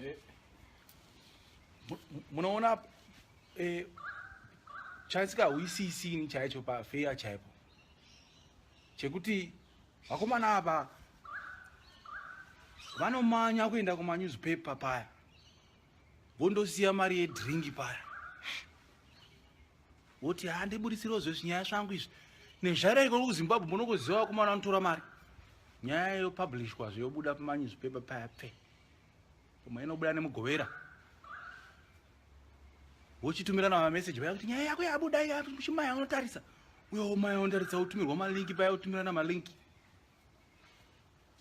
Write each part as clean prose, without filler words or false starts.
Eh, munoona eh, chaisingahwisisini chaicho pafeya chaipo chekuti vakomana ava vanomanya kuenda kumanewspaper paya vondosiya mari yedringi paya voti handibudisirewo zvezvinyaya zvangu izvi nezvara iko kuzimbabwe munokuziva vakomana vanotora mari nyaya yopublishwa zveyobuda pamanewspaper paya pfe Kumwe inobuda nemugovera. Wochitumirana mameseji paya kuti nyaya yako yabuda iya chimaya unotarisa. Uyo maya unotarisa wotumirwa malinki paya wotumirana malinki.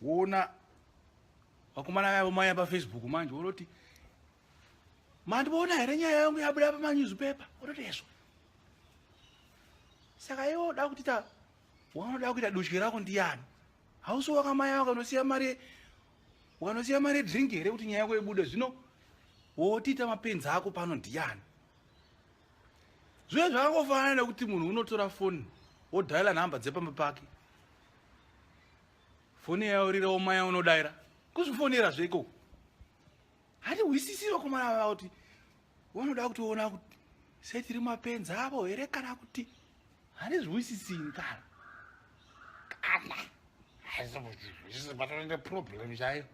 Woona vakomana vaya vomaya paFacebook manje wototi mandiona here nyaya yangu yabuda pamanewspaper wototi hezvo. Saka iwe uda kuti ta wanoda kuita dutye rako ndiyani? Hausi wakamaya wakanosiya mari Ukanosiya mari yedrink here kuti nyaya yako ibude zvino wotiita mapenzi ako pano ndiyani? Zviye zvakangofanana nekuti munhu unotora foni wodhaila nhamba dzepamba pake foni yaurira womaya unodaira kuzvifonera zve ikoko hatihwisisi vakomana vava kuti vanoda kutoona kuti setiri mapenzi avo here kana kuti handizwisisini kana kana hazvisi problem chaiyo.